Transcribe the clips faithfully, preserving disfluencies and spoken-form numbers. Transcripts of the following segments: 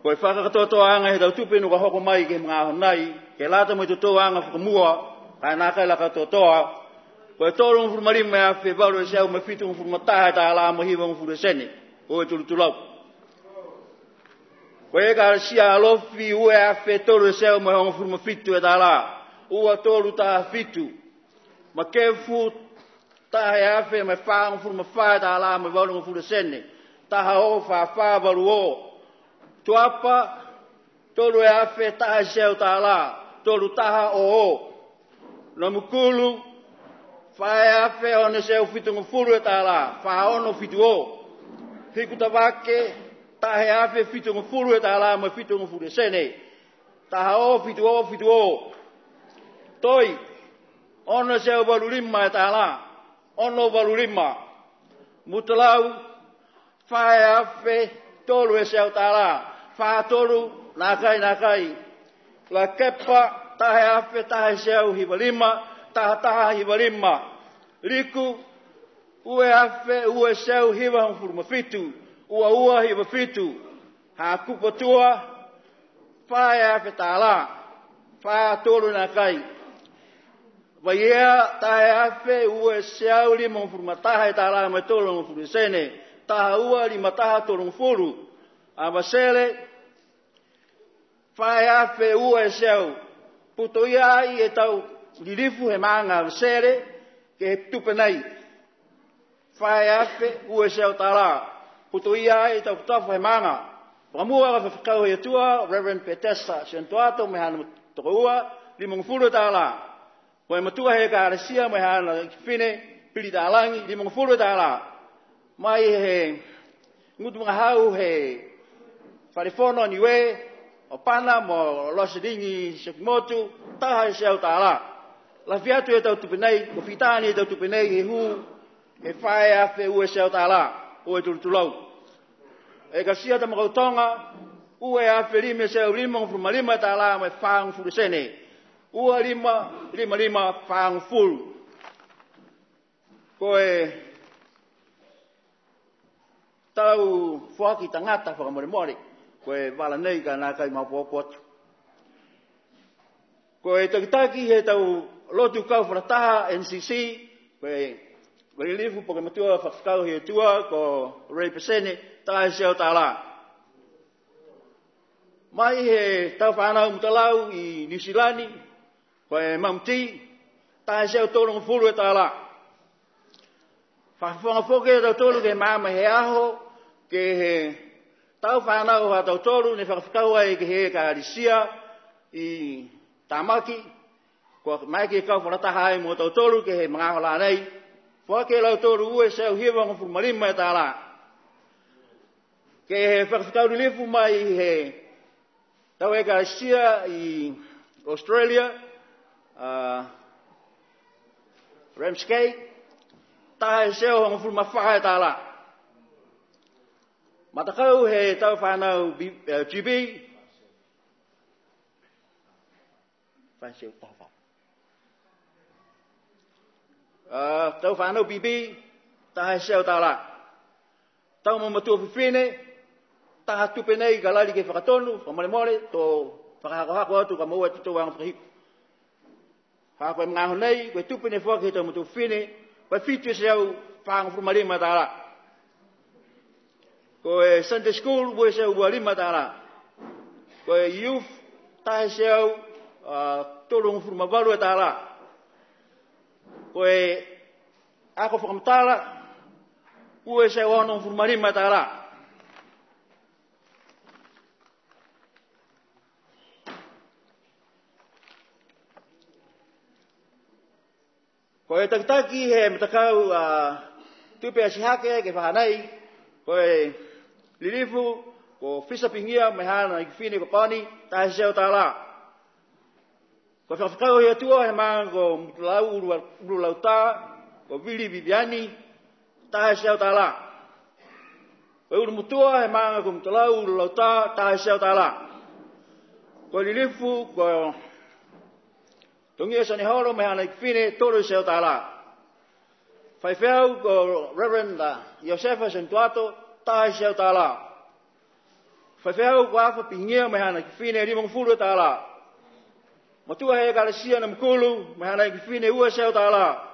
Ko e fakakatoatoaaga he tau tupe ne kua hoko mai ke he magaaho nei, ke lata mo e totouaga fakamua, ka e nākai la katoatoa, ko e tolugofulu ma lima e afe valu e teau mo e fitugofulu ma taha e tālā mo e hivagofulu e sene, o e tulutulau. Ko e Ekalesia Alofi, ua e afe tolu e teau mo e hogofulu ma fitu e tālā, ua tolu taha fitu. Makefu, taha e afe mo e fāgofulu ma fā e tālā mo e valugofulu e sene, taha o fā fā valu o. Tuapa, tolu e afe taha e teau tālā, tolu taha o o. Namukulu, fā e afe ono e teau fitugofulu e tālā, fā ono fitu o. Hikutavake, taha e afe fitugofulu e tālā mo e fitugofulu e sene, taha o fitu o fitu o. Toi, ono e teau valu lima e tālā, ono valu lima. Mutalau, fā e afe tolu e teau tālā, fā tolu, nākai, nākai. Lakepa, taha e afe taha e teau hiva lima, taha taha hiva lima. Liku, ua e afe ua e teau hivagofulu ma fitu, ua ua hiva fitu. Hakupu Atua, fā e afe tālā, fā tolu, nākai. Vaiea, taha e afe ua e teau limagofulu ma taha e tālā mo e tolugofulu e sene, taha ua lima taha tolugofulu. Avatele, fā e afe ua e teau. Putoia ai e tau lilifu he maaga Avatele ke he tupe nei. Fā e afe ua e teau tālā. Putoia ai e tau kotofaaga he maaga. Fakamua ka fakafekau he Atua, Reverend Petesa Sione Toato, mo e haana tokoua, limagofulu tālā. Ko e matua he Ekalesia mo e haana fifine, Pili Talagi, limagofulu tālā. Mai he gutu vagahau he Fale Fono Niue, Opana mo Loseligi Siokimotu, taha e teau tālā. Lafi atu e tau tupe nei, kua fita ni e tau tupe nei he hū, he fā e afe ua e teau tālā, o e tulutulau. Ekalesia Tamakautoga, ua e afe lima e teau limagofulu ma lima tālā mo e fāgofulu sene. Ua lima, lima lima, fāgofulu. Ko e tau foaki tagata fakamolemole, ko e vala nei ka nākai maopoopo atu. Ko e takitaki he tau lotu kau fakalataha N C C, ko e, ko e lilifu po ke matua fakafekau he Atua, ko Ray Pesene, taha e teau tālā. Mai he tau fānau mutalau i Niu Silani, ko e Mamati, taha e teau tolugofulu e tālā. Fakafofoga foki a tautolu ke he magaaho he aho, ke he tau fānau ha tautolu ne fakafekau ai ke he Ekalesia i Tamaki, kua maeke ke kau fakalataha ai mo tautolu ke he magaaho la nei. Foaki e lautolu ua e teau hivagofulu ma lima e tālā. Ke he fakafekau lilifu mai he tau ekalesia i Australia, a, Ramsgate, taha e teau hogofulu ma fā e tālā. Matakau he tau fānau B-, eh, G B, fā e teau taha fā. A, tau fānau B B, taha e teau tālā. Tau mamatua fifine, taha tupe nei ka lali ke fakatonu, fakamolemole, to fakahakohako atu ka moua e totouaga fakahiku. Ha ko e magaaho nei, ko e tupe ne foaki he tau matua fifine, ko e fitu e teau fagofulu ma lima tālā. Ko e Sunday School, ua e teau ua lima tālā. Ko e Youth, taha e teau, a, tolugofulu ma valu e tālā. Ko e Ako Fakamatala, ua e teau onogofulu ma lima e tālā. Ko e takitaki he matakau, a, tupe atihake ke he faahi nei, ko e lilifu, ko Fisa Pigia mo e haana fifine ko Connie, taha e teau tālā. Ko e fakafekau he Atua he maaga ko Mutalau Ulu, Ululauta, ko Vili Viviani, taha e teau tālā. Ko e ulumotua he maaga ko Mutalau Ululauta, taha e teau tālā. Ko e lilifu, ko Togia Sioneholo mo e haana fifine, tolu e teau tālā. Faifeau ko Reverend, a, Iosefa Santuato, taha e teau tālā. Faifeau Kuafa Pihigia, mo e haana iki fifine limagofulu e tālā. Matua he Ekalesia Namukulu, mo e haana iki fifine ua e teau tālā.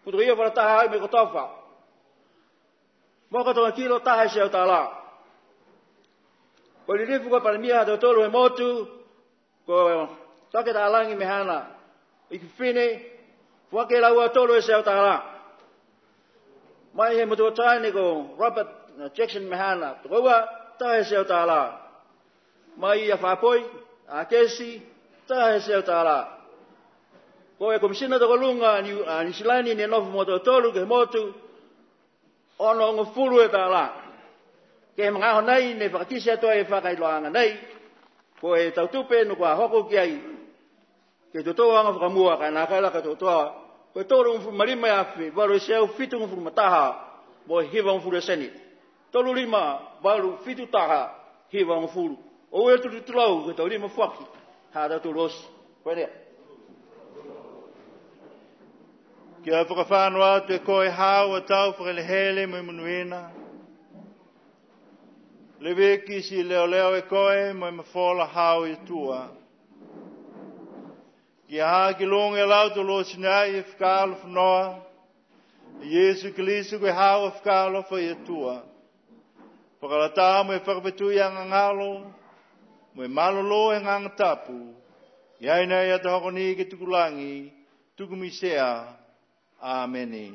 Putoia Fakalataha Au mo e Kotofa, Moka Togakilo, taha e teau tālā. Ko e Lilifu ko e Palemia ha tautolu he motu, ko Toke Talagi mo e haana iki fifine, foaki e laua tolu e teau tālā. Mai he motu taane ko Robert, uh, Jackson mo e haana tokoua, taha e teau tālā. Mai a Fapoi, a Kesi, taha e teau tālā. Ko e Komisina Tokoluga a Niu-, a Niu Silani ne nofo mo tautolu ke he motu, onogofulu e tālā. Ke he magaaho nei ne fakakite atu ai e fakailoaaga nei, ko e tau tupe ne kua hoko ki ai ke he totouaga fakamua, ka e nākai la ka totoa, ko e tolugofulu ma lima e afe, valu e teau fitugofulu ma taha, mo e hivagofulu e sene. Tolu lima, valu fitu taha, hivagofulu. Oue tulutulu au, ke he tau lima foaki ha tautolu oti. Ko e lea. Kia fakafano atu e koe haau a tau fakahelehele mo e monuina. Leveki ti leoleo e koe mo e mafola haau e Atua. Kia ha ki luga e lautolu oti nai e fakaalofa noa, Iesu Keriso ko e haau a fakaalofa e Atua. Fakalataha mo e fakafetui agagalo, mo e malolō he Agaga Tapu, i ai nai ata hoko ni ke tukulagi, tuku misea. Amene.